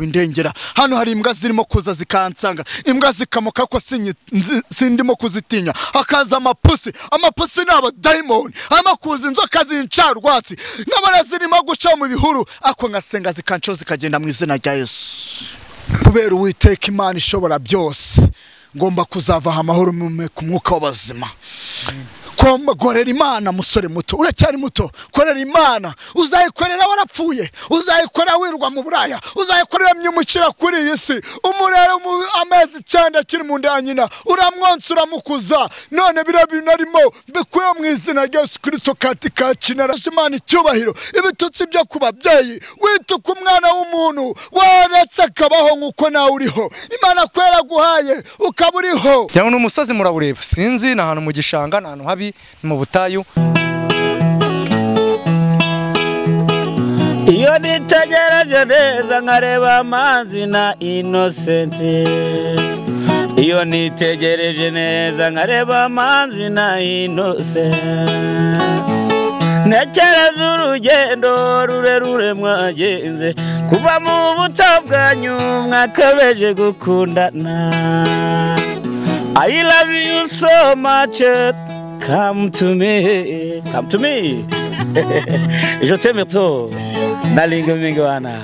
Indengera hano hari imbwa zirimo kuza zikansanga, imbwa zikamoka ko sindimo kuzitinya. Hakaza amapusi, amapusi ni abadayimoni, amakuza inzoka zincarwatsi n'abana zirimo guca mu bihuru, ako ngasenga zikanco zikagenda mu izina rya Yesu. Kubera Uwiteka Imana ishobora byose, ngomba kuzava amahoro ku mwuka w'abazima. Korera Imana musore muto, uracyari muto, korera Imana. Uzayikorera warapfuye, uzayikorera wirwa mu buraya, uzayikorera myumukira kuri iyi si. Umurere amezi 9 akiri mu nda ya nyina, uramwonsa uramukuza. None biriya bintu arimo mbikuye mu izina rya Yesu Kristo katika jina la Imana icyubahiro. Ibitutsi byo ku babyeyi, wituka umwana w'umuntu waretse akabaho nk'uko nawe uriho. Imana kwera guhaye ukaba uriho. Cyangwa n'umusozi murabureba, sinzi ni ahantu mu gishanga, ni ahantu habi, mu butayu. Iyo nitegereje neza nkareba Amazi na Innocent, iyo nitegereje neza nkareba Amazi na Innocent, ntekereza urugendo rurerure mwagenze kuva mu buto bwanyu mwakabeje gukundana. I love you so much, come to me, come to me. Je t'aime trop. Nalinga mingwana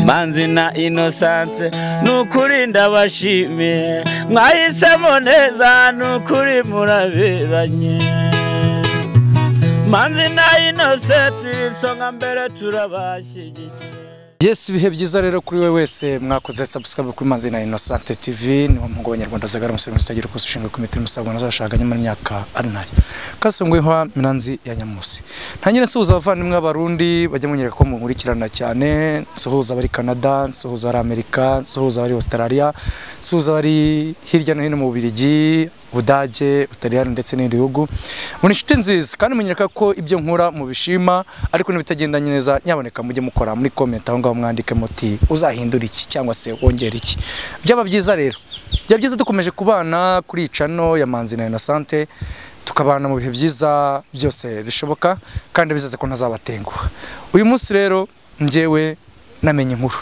Manzi na Innocent, nukuri ndabashimiye, mwahisemo neza nukuri muraberanye. Manzi na Innocent, isonga mbere turabashyigikiye. Yes, ibihe byiza rero kuri we wese mwakoze subscribe kuri Manzi na Innocent TV. Ni umuhungu w'Abanyarwanda zagara umusore musagira ko ushinzwe komite musabwa nazashaka nyuma y'imyaka ari nayo. Kasongwe nka Minanzi ya Nyamusi. Ntangire nsuhuza abavandimwe b'Abarundi bajya munyereka ko munkurikirana cyane, nsuhuza abari Canada, nsuhuza abari Amerika, nsuhuza abari Australia, nsuhuza abari hirya no hino mu Bubiligi, Budage, Butaliyani ndetse n'ibindi bihugu. Muri inshuti nziza kandi munyereka ko ibyo nkora mubishima, ariko n'ibitagendanye neza nyaboneka mujye mukora muri comment aho ngaho mwandike muti uzahindura iki cyangwa se wongera iki. Byaba byiza rero, byaba byiza dukomeje kubana kuri channel ya Manzi na Innocent, tukabana mu bihe byiza byose bishoboka, kandi bizeze ko ntazabatenguha. Uyu munsi rero njyewe namenye inkuru.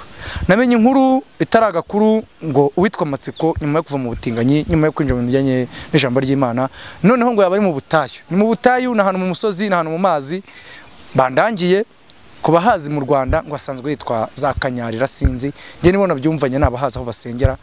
Namenye inkuru itaragakuru ngo uwitwa Matsiko nyuma yo kuva mu butinganyi, nyuma yo kwinjira mu bijyanye n'ijambo ry'Imana, noneho ngo yaba ari mu butayu. Ni mu butayu, na hano mu musozi, na hano mu mazi. Bandangiye kubahazi mu Rwanda ngo asanzwe yitwa za Kanyarira, sinzi nge nibona byumvanye nabahazi aho basengera.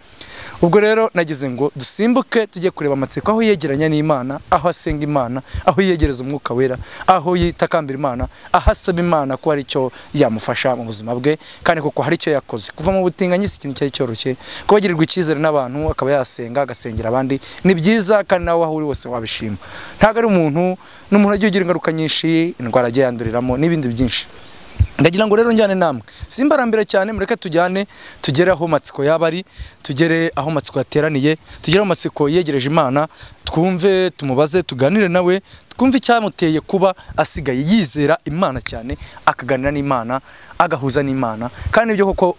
Ubwo rero nagize ngo dusimbuke tujye kureba Matsiko aho yegeranya n'Imana, aho asenga Imana, aho yegereza umwuka wera, aho yitakambira Imana, aho asaba Imana ko hari icyo yamufasha mu buzima bwe, kandi koko hari icyo yakoze. Kuva mu butinganyi si ikintu cyari cyoroshye, kubagirirwa icyizere n'abantu akaba yasenga agasengera abandi ni byiza, kandi nawe aho uri wose wabishima. Ntago ari umuntu n'umuntu agiye ugira ingaruka nyinshi, indwara agiye yanduriramo n'ibindi byinshi. Ndagira ngo rero njyane namwe, simbarambere cyane, mureke tujyane tugere aho Matsiko yaba ari, tugere aho Matsiko yateraniye, tugere aho Matsiko yegereje Imana, twumve, tumubaze, tuganire nawe, twumve icyamuteye kuba asigaye yizera Imana cyane, akaganira n'Imana, agahuza n'Imana. Kandi ibyo koko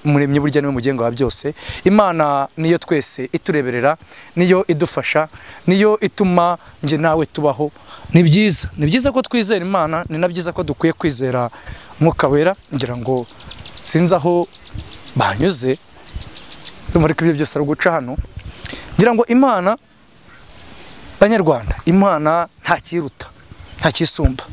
umuremyi burya niwe mugenga wa byose. Imana niyo twese itureberera, niyo idufasha, niyo ituma nje nawe tubaho. Ni byiza, ni byiza ko twizera Imana, ni na byiza ko dukwiye kwizera Mwuka Wera. Ngira ngo sinzi aho banyuze, muri ibyo byose ari guca hano. Ngira ngo Imana, Banyarwanda, Imana nta kiruta, nta kisumba.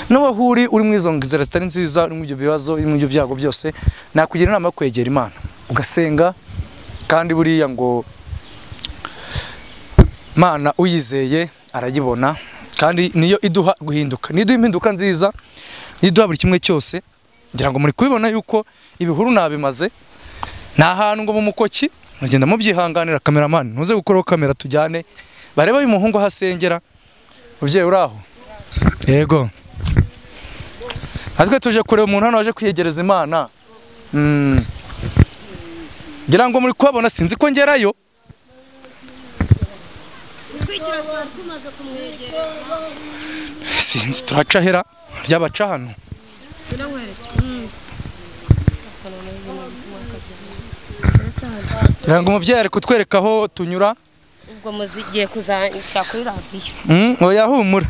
N'aho uri uri mu izo nzira zitari nziza, uri mu ibyo bibazo, uri mu ibyo byago byose, nakugira inama yo kwegera Imana ugasenga. Kandi buriya ngo Imana uyizeye arayibona, kandi niyo iduha guhinduka, niyo iduha impinduka nziza, niyo iduha buri kimwe cyose. Ngira ngo muri kubibona yuko ibihuru nabimaze, nta hantu ngo mu mukoki mugenda mubyihanganira. Cameraman ntuze gukora kamera, tujyane bareba uyu muhungu ahasengera. Mubyeyi uraho? Yego. Natwe tuje kureba umuntu hano waje kwiyegereza Imana. Ngira ngo muri kubabona, sinzi ko ngerayo. Sinzi turaca hera ryabaca hano. Ngira ngo umubyeyi ari kutwereka aho tunyura. Ubwo muzigiye kuzanshaka kuri radio. Oya humura.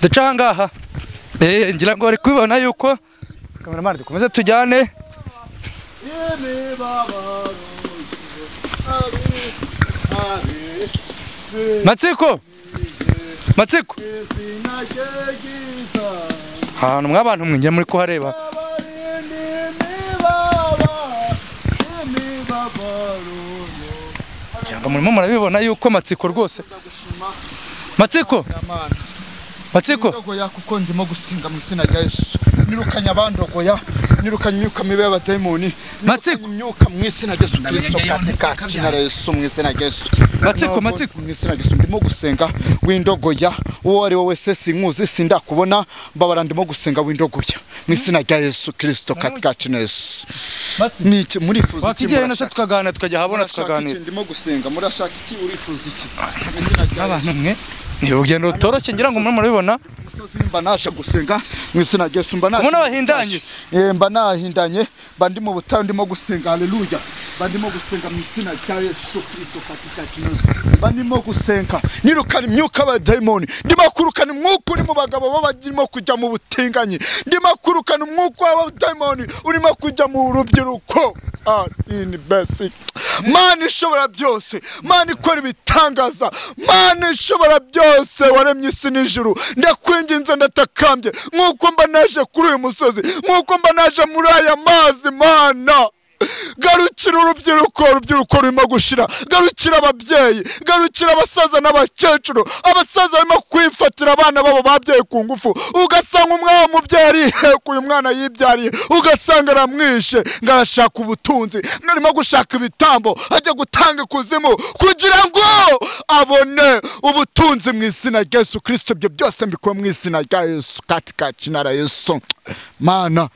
Duca ngaha. Ngira ngo bari kubibona yuko Cameraman dukomeze tujyane. Matsiko. Matsiko. Ahantu mwabantu mwinjira muri kuhareba. Cyangwa murimo murabibona yuko Matsiko rwose. Matsiko. Matsiko. Ndogoya kuko ndimo gusinga mu izina rya Yesu. Nirukanya abandogoya, nirukanya imyuka mibi y'abadayimoni. Matsiko imyuka mu izina rya Yesu Kristo katika jina la Yesu mu izina rya Yesu. Matsiko, Matsiko mu izina rya Yesu ndimo gusenga windogoya uwo ari wowe wese sinkuzi sindakubona mbabara ndimo gusenga windogoya mu izina rya Yesu Kristo katika jina la Yesu. Matsiko niki murifuza iki? Wakigera tukaganira tukajya habona tukaganira. Ndimo gusenga murashaka iki urifuza iki? Mu izina rya Yesu. Abantu mwe ni urugendo rutoroshye ngira ngo mwe murabibona. Mba nasha gusenga mu izina rya Yesu mba nasha. Mubona bahindanye. Mba nahindanye mba ndi mu butayu ndimo gusenga haleluya. Mba ndimo gusenga mu izina rya Yesu Kristo katika jina. Mba ndimo gusenga nirukana imyuka y'abadayimoni. Ndimo kurukana umwuka uri mu bagabo babagirimo kujya mu butinganyi. Ndimo kurukana umwuka w'abadayimoni urimo kujya mu rubyiruko. In basic. Mana ishobora byose, Mana ikora ibitangaza, Mana ishobora byose waremye isi n'ijuru. Ndakwinginze ndatakambye nkuko mba naje kuri uyu musozi, nkuko mba naje muri aya mazi. Mana garukira urubyiruko, urubyiruko rurimo gushira. Garukira ababyeyi, garukira abasaza n'abakecuru. Abasaza barimo kwifatira abana babo babyaye ku ngufu, ugasanga umwana w'umubyeyi arihekuye umwana yibyariye, ugasanga aramwishe ngo arashaka ubutunzi, arimo gushaka ibitambo ajya gutanga ikuzimu kugira ngo abone ubutunzi mu izina rya Yesu Kristo. Ibyo byose mbikuye mu izina rya Yesu katika jina la Yesu. Mana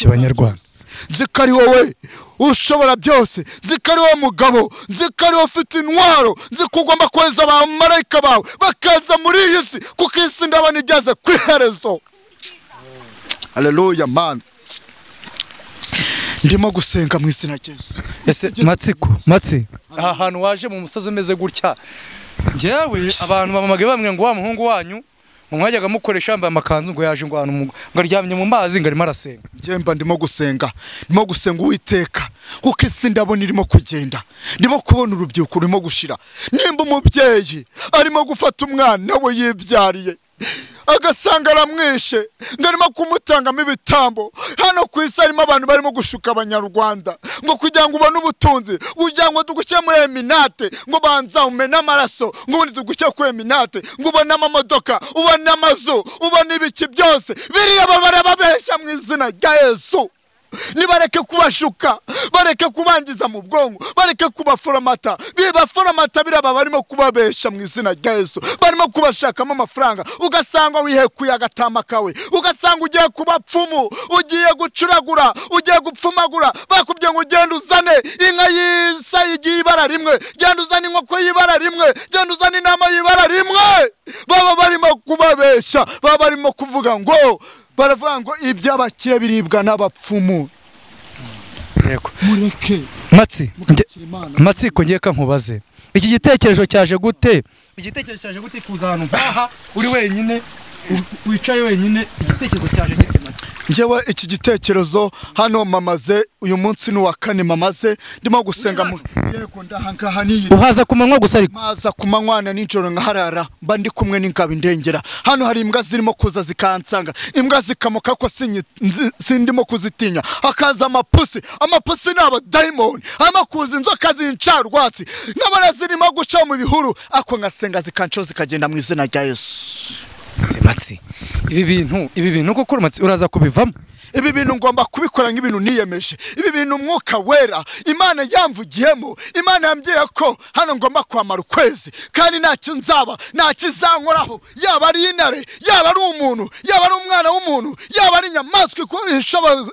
Abanyarwanda nzi ko ari wowe ushobora byose, nzi ko ari wowe mugabo, nzi ko ari wowe ufite intwaro, nzi ko ugomba kohereza abamarayika bawe bakaza muri iyi si, kuko isi ndabona igeze ku iherezo. Haleluya. Man ndimo gusenga mu izina rya Yesu. Ese Matsiko, Matsi, aha hantu waje mu musozi umeze gutya, njyewe abantu bamamagaye bamwe ngo wa muhungu wanyu mwajyaga mukoresha yambaye amakanzu ngo yaje ngo ahantu ngo aryamye mu mazi ngo arimo arasenga. Njye mba ndimo gusenga, ndimo gusenga Uwiteka kuko isi ndabona irimo kugenda, ndimo kubona urubyiruko rurimo gushira. Nimba umubyeyi arimo gufata umwana we yibyariye agasanga aramwishe ngo arimo kumutangamo ibitambo, hano ku isi harimo abantu barimo gushuka abanyarwanda ngo kugira ngo ubone ubutunzi, kugira ngo tugushyire muri eminate, ngo banza umene amaraso, ngo ubundi tugushyire kuri eminate, ngo ubone amamodoka, ubone amazu, ubone ibiki byose. Biriya barababeshya mu izina rya Yesu. Nibareke kubashuka, bareke kubangiza mu bwonko, bareke kubaforomata. Bibaforomata biraba barimo kubabesha mu izina rya Yesu. Barimo kubashakamo amafaranga, ugasanga wihekuye agatama kawe, ugasanga ugiye kubapfumu, ugiye gucuragura, ugiye gupfumagura. Bakubye ngo ugende uzane inka y'isa igiye ibara rimwe, genda uzane inkoko y'ibara rimwe, genda uzane intama y'ibara rimwe. Baba barimo kubabesha, baba barimo kuvuga ngo baravuga ngo iby'abakire biribwa n'abapfumu. Yego. Mureke. Matsi, Matsiko ngiye kankubaze. Iki gitekerezo cyaje gute? Igitekerezo cyaje gute kuza ahantu nkaha uri wenyine, wicaye wenyine? Igitekerezo cyaje gute Matsi? Njyewe iki gitekerezo hano mamaze uyu munsi ni wa kane mamaze ndimo gusenga. Yego ndahangaha ni uhaza ku manywa gusa ariko maza ku manywa na nijoro nkaharara mba ndi kumwe n'ingabo indengera. Hano hari imbwa zirimo kuza zikansanga, imbwa zikamoka ko sindimo kuzitinya. Hakaza amapusi, amapusi ni abadayimoni, arimo kuza inzoka zincarwatsi n'abana zirimo guca mu bihuru, ako ngasenga zikancaho zikagenda mu izina rya Yesu. Matsi, ibi bintu koko Matsi uraza kubivamo? Ibi bintu ngomba kubikora nk'ibintu niyemeje. Ibi bintu umwuka wera Imana yamvugiyemo, Imana yambwiye ko hano ngomba kwamara ukwezi kandi ntacyo nzaba, nta kizankoraho, yaba ari intare, yaba ari umuntu, yaba ari umwana w'umuntu, yaba ari inyamaswa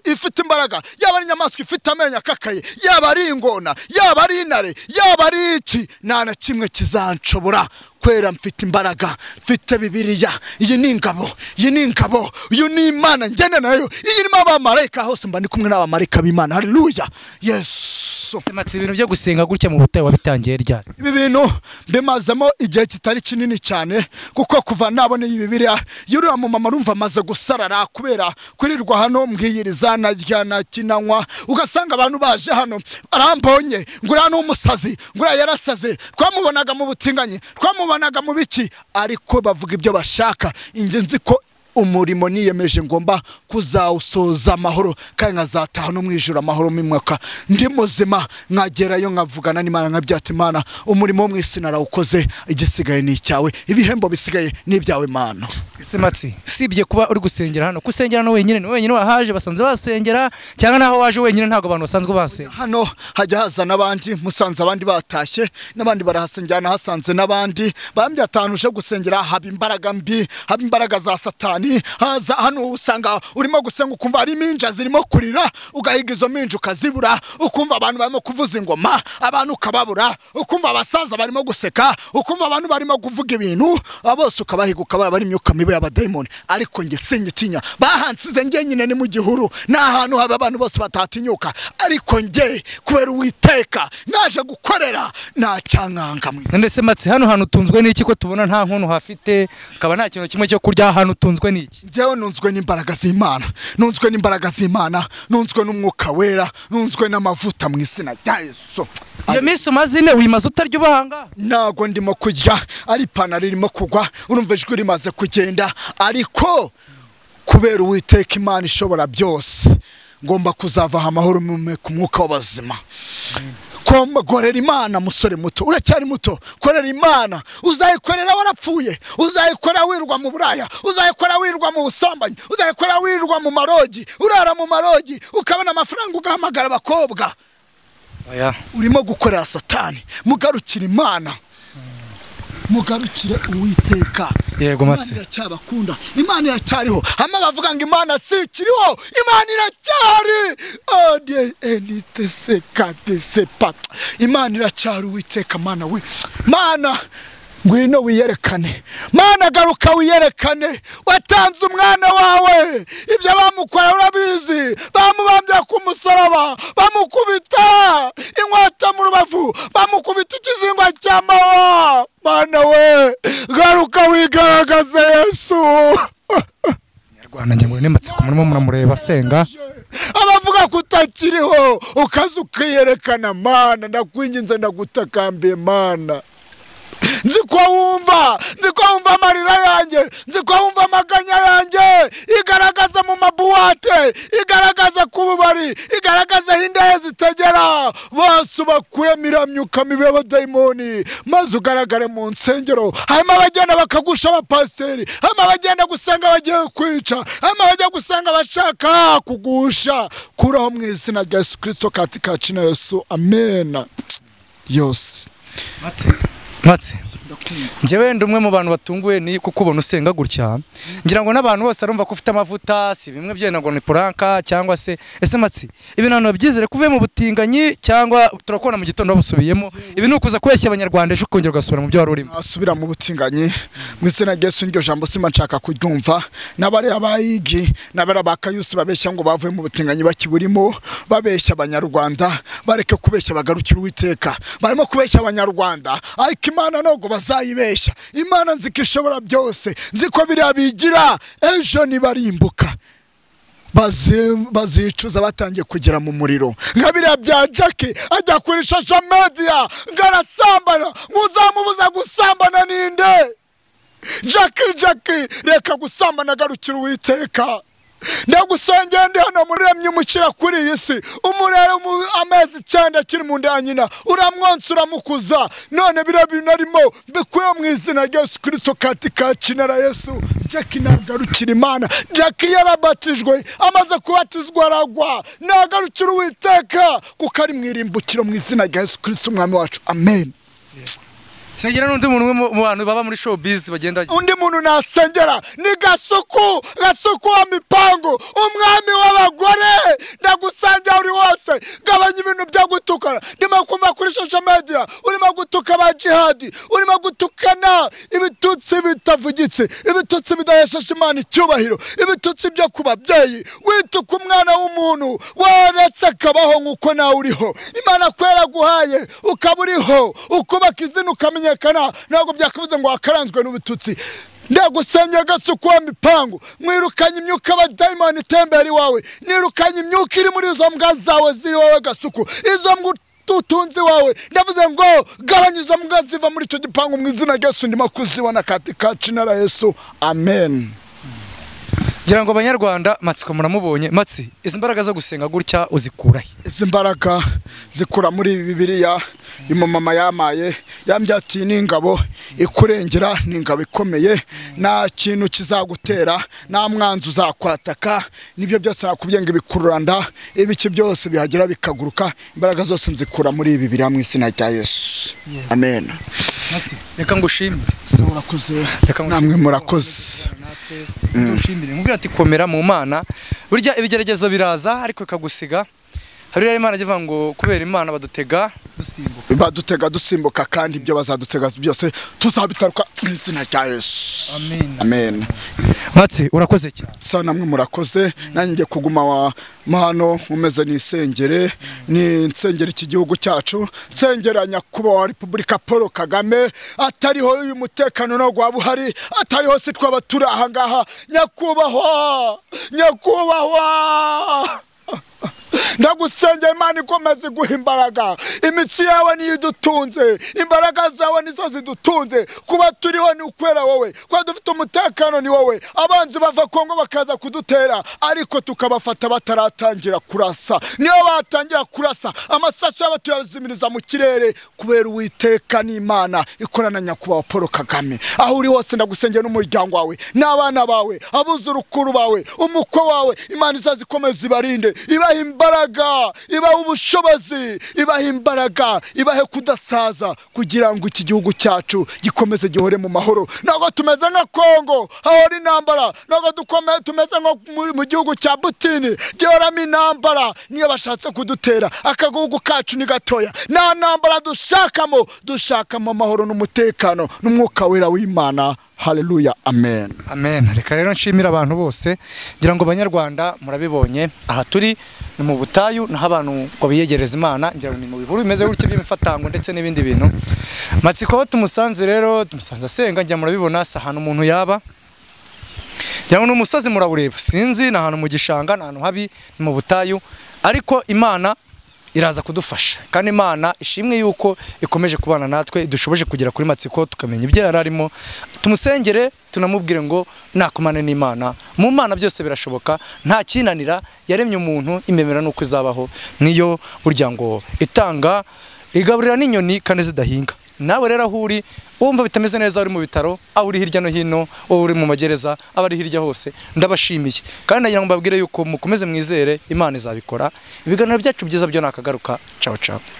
ifite imbaraga, yaba ari inyamaswa ifite amenyo akakaye, yaba ari ingona, yaba ari intare, yaba ari iki, nta na kimwe kizanshobora. Kwera mfite imbaraga, mfite Bibiliya. Iyi ni ingabo, iyi ni ingabo, uyu ni Imana ngenda nayo, iyi irimo abamarayika hose, mba ndi kumwe n'abamarayika b'Imana. Haleluya. Yes. Yesu. Matsi, ibintu byo gusenga gutya mu butayu wabitangiye ryari? Ibi bintu mbimazemo igihe kitari kinini cyane, kuko kuva naboneye Bibiliya yuriya mu mama urumva amaze gusarara kubera kurirwa hano mbwiyiriza narya nakinanywa, ugasanga abantu baje hano arambonye nguriya ni umusazi, nguriya yarasaze, twamubonaga mu butinganyi, twamubonaga mu biki, ariko bavuga ibyo bashaka. Ingenzi ko umurimo niyemeje ngomba kuzawusoza amahoro, kandi nkazataha no mu ijuru amahoro mimwaka ndi muzima, nkagerayo nkavugana n'Imana nkabyata Imana, umurimo wo mu isi narawukoze, igisigaye ni icyawe, ibihembo bisigaye ni ibyawe Mana. Ese Matsi, sibye kuba uri gusengera hano, kusengera hano wenyine ni wenyine wahaje basanze basengera, cyangwa naho waje wenyine ntago abantu basanzwe basenga? Hano hajya haza n'abandi, musanze abandi batashye n'abandi barahasengera, nahasanze n'abandi bambye atanu uje gusengera, haba imbaraga mbi, haba imbaraga za Satani. Haza hano usanga urimo gusenga ukumva ari minja zirimo kurira, ugahiga izo minja ukazibura, ukumva abantu barimo kuvuza ingoma, abantu ukababura, ukumva abasaza barimo guseka, ukumva abantu barimo kuvuga ibintu, bose ukabahiga ukabara bari imyuka mibi y'abadayimoni. Ariko nge singitinya, bahansize nge nyine ni mu gihuru, ni ahantu haba abantu bose batatinyuka, ariko nge kubera Uwiteka naje gukorera nta cyankanga mu. Ndetse Matsi, hano hantu utunzwe n'iki ko tubona nta nkono hafite, ukaba nta kintu kimwe cyo kurya, hano utunzwe n'iki? Njyewe nunzwe n'imbaraga z'Imana, nunzwe n'imbaraga z'Imana, nunzwe n'umwuka wera, nunzwe n'amavuta mu izina rya Yesu. Iyo minsi umaze ine wimaze utarya ubahanga? Ntago ndimo kurya, ari ipantaro irimo kugwa, urumva ijwi rimaze kugenda, ariko kubera Uwiteka Imana ishobora byose ngomba kuzavaha amahoro ku mwuka w'abazima. Korera Imana musore muto, uracyari muto, korera Imana. Uzayikorera warapfuye, uzayikorera wirwa mu buraya, uzayikorera wirwa mu busambanyi, uzayikorera wirwa mu marogi, urara mu marogi ukabona amafaranga ugahamagara abakobwa. Oya, urimo gukorera Satani. Mugarukire Imana, mugarukire Uwiteka. Yego Matsi, Imana iracyabakunda, Imana iracyariho. Hama bavuga ngo Imana si ikiriho, Imana iracyari. Imana iracyari. Uwiteka Mana we, Mana ngwino wiyerekane, Mana garuka wiyerekane. Watanze umwana wawe, ibyo bamukora urabizi, bamubambye ku musaraba, bamukubita inkota mu rubavu, bamukubita ikizingwa cy'amahwa. Mana we, garuka wigaragaze Yesu. Nyarwanda njye ngo Matsi kumurimo muramureba asenga, abavuga kutakiriho ukaza ukiyerekana. Mana ndakwinginze, ndagutakambiye Mana. Nzi ko wumva, nzi ko wumva amarira yanjye, nzi ko wumva amaganya yanjye. Igaragaza mu mabuwate, igaragaza ku bubari, igaragaza aho indaya zitegera, bose ubakuremo iriya myuka mibi y'abadayimoni, maze ugaragare mu nsengero. Harimo abagenda bakagusha abapasiteri, harimo abagenda gusenga bagiye kwica, harimo abajya gusenga bashaka kugusha. Kuraho mu izina rya Yesu Kristo katika jina Yesu, amen. Yose Matsi, njyewe ndi umwe mu bantu batunguwe ni kukubona usenga gutya, ngira ngo n'abantu bose arumva ko ufite amavuta, si bimwe byenda ngo ni puranka cyangwa se. Ese Matsi, ibi ntabwo byizere kuvuye mu butinganyi cyangwa turakubona mu gitondo busubiyemo? Ibi ni ukuza kubeshya abanyarwanda ejo ukongera ugasubira mu byo wari urimo. Asubira mu butinganyi mu izina rya Yesu, iryo jambo simba nshaka kuryumva. N'abari abayigi n'abari abakayusi babeshya ngo bavuye mu butinganyi bakiburimo, babeshya abanyarwanda, bareke kubeshya bagarukira Uwiteka. Barimo kubeshya abanyarwanda, ariko Imana ntabwo bazayibeshya. Imana nzi ko ishobora byose, nzi ko biriya bigira ejo nibarimbuka bazicuza batangiye kugera mu muriro. Nka biriya bya Jackie ajya kuri social media ngo arasambana, ngo uzamubuza gusambana ninde? Jackie reka gusambana, garukira Uwiteka. Ndagusengera ndi hano muremye umukira kuri iyi si, umurere amezi 9 akiri mu nda ya nyina, uramwonsa uramukuza, none biriya bintu arimo mbikuye mu izina rya Yesu Kristo katika jina la Yesu. Jackie nagarukira Imana. Jackie yarabatijwe, amaze kubatizwa aragwa, nagarukira Uwiteka kuko ari mu irimbukiro mu izina rya Yesu Kristo umwami wacu, amen. Sengera n'undi muntu mu bantu baba muri showbiz bagenda. Undi muntu nasengera ni Gasuku, Gasuku wa mipango, umwami w'abagore. Ndagusangira uri wose, gabanya ibintu byo gutukana. Ndimo kumva kuri social media urimo gutuka ba jihadi, urimo gutukana ibitutsi bitavugitse, ibitutsi bidahesha Imana icyubahiro, ibitutsi byo ku babyeyi. Wituka umwana w'umuntu, waretse akabaho nk'uko nawe uriho. Imana kwera guhaye ukaba uriho, ukubaka izina ukamenyekana, ntabwo byakabuze ngo wakaranzwe n'ubututsi. Ndagusenya Gasuku wa mipango, mwirukanye imyuka y'abadayimoni itembera iwawe, nirukanye imyuka iri muri izo mbwa zawe ziri wowe Gasuku, izo mbwa utunzi wawe. Ndavuze ngo gabanya izo mbwa ziva muri icyo gipangu mu izina rya Yesu, ndimo kuzibona katika jina la Yesu, amen. Ngira ngo abanyarwanda Matsiko muramubonye. Matsi, izi mbaraga zo gusenga gutya uzikura he? Izi mbaraga zikura muri Bibiliya. Mama yamaye yambye ati ni ingabo ikurengera, ni ingabo ikomeye, nta kintu kizagutera, nta mwanzi uzakwataka, nibyo byose nakubwiye ngo ibikururanda ibiki byose bihagera bikaguruka. Imbaraga zose nzikura muri Bibiliya mu izina rya Yesu, amen. Matsi, reka ngushimire. Se urakoze, namwe murakoze. Ngushimire nkubwira ati komera mu Mana. Burya ibigeragezo biraza ariko bikagusiga. Hari Imana ivuga ngo kubera Imana badutega dusimbuka, badutega dusimbuka, kandi ibyo bazadutega byose tuzabitaruka mu izina rya Yesu, amen. Amen. Matsi, urakoze cyane. Sa namwe murakoze. Nanjye ngiye kuguma hano nkomeze nisengere, ni nsengera iki gihugu cyacu, nsengera nyakubahwa wa Repubulika Paul Kagame. Atariho uyu mutekano no gwaba uhari, atariho si twaba turi aha ngaha. Nyakubahwa, nyakubahwa, ndagusengera Imana ikomeze guha imbaraga. Imitsi yawe niyo idutunze, imbaraga zawe nizo zidutunze. Kuba turiho ni ukwera wowe, kuba dufite umutekano ni wowe. Abanzi bava Kongo bakaza kudutera, ariko tukabafata bataratangira kurasa. Niyo batangira kurasa, amasasu yabo tuyazimiriza mu kirere, kubera Uwiteka n'Imana ikorana nyakubahwa Paul Kagame. Aho uri hose ndagusengera n'umuryango wawe n'abana bawe, abuzurukuru bawe, umukwe wawe. Imana izazikomeza ibarinde, ibahe imbaraga, ibahe ubushobozi, ibahe imbaraga, ibahe kudasaza, kugira ngo iki gihugu cyacu gikomeze gihore mu mahoro. Ntabwo tumeze nka Kongo hahora intambara, ntabwo dukomeye tumeze nko mu gihugu cya Butini gihoramo intambara. Niyo bashatse kudutera, akaguhugu kacu ni gatoya, nta ntambara dushakamo, dushakamo amahoro n'umutekano n'umwuka wera w'Imana. Haleluya, amen. Amen. Reka rero nshimira abantu bose, ngira ngo abanyarwanda murabibonye, aha turi ni mu butayu, naho abantu ngo biyegereza Imana, ngira ngo ni mu bihuru bimeze gutyo by'imifatango ndetse n'ibindi bintu. Matsiko tumusanze rero, tumusanze asenga, ngira murabibona, si ahantu umuntu yaba. Ngira ngo ni umusozi murawureba, sinzi ni ahantu mu gishanga, ni ahantu habi, ni mu butayu, ariko Imana iraza kudufasha. Kandi Imana ishimwe yuko ikomeje kubana natwe, idushoboje kugera kuri Matsiko tukamenya ibyo yararimo. Tumusengere, tunamubwire ngo nakumane n'Imana. Mu Mana byose birashoboka, nta kinanira. Yaremye umuntu, imemera nuko izabaho. Niyo burya ngo itanga, igaburira n'inyoni kandi zidahinga. Nawe rero aho uri wumva bitameze neza, uri mu bitaro, aho uri hirya no hino, wowe uri mu magereza, abari hirya hose, ndabashimiye. Kandi nagira ngo mbabwire yuko mukomeze mwizere Imana izabikora. Ibiganiro byacu byiza byo nakagaruka. Ciao ciao.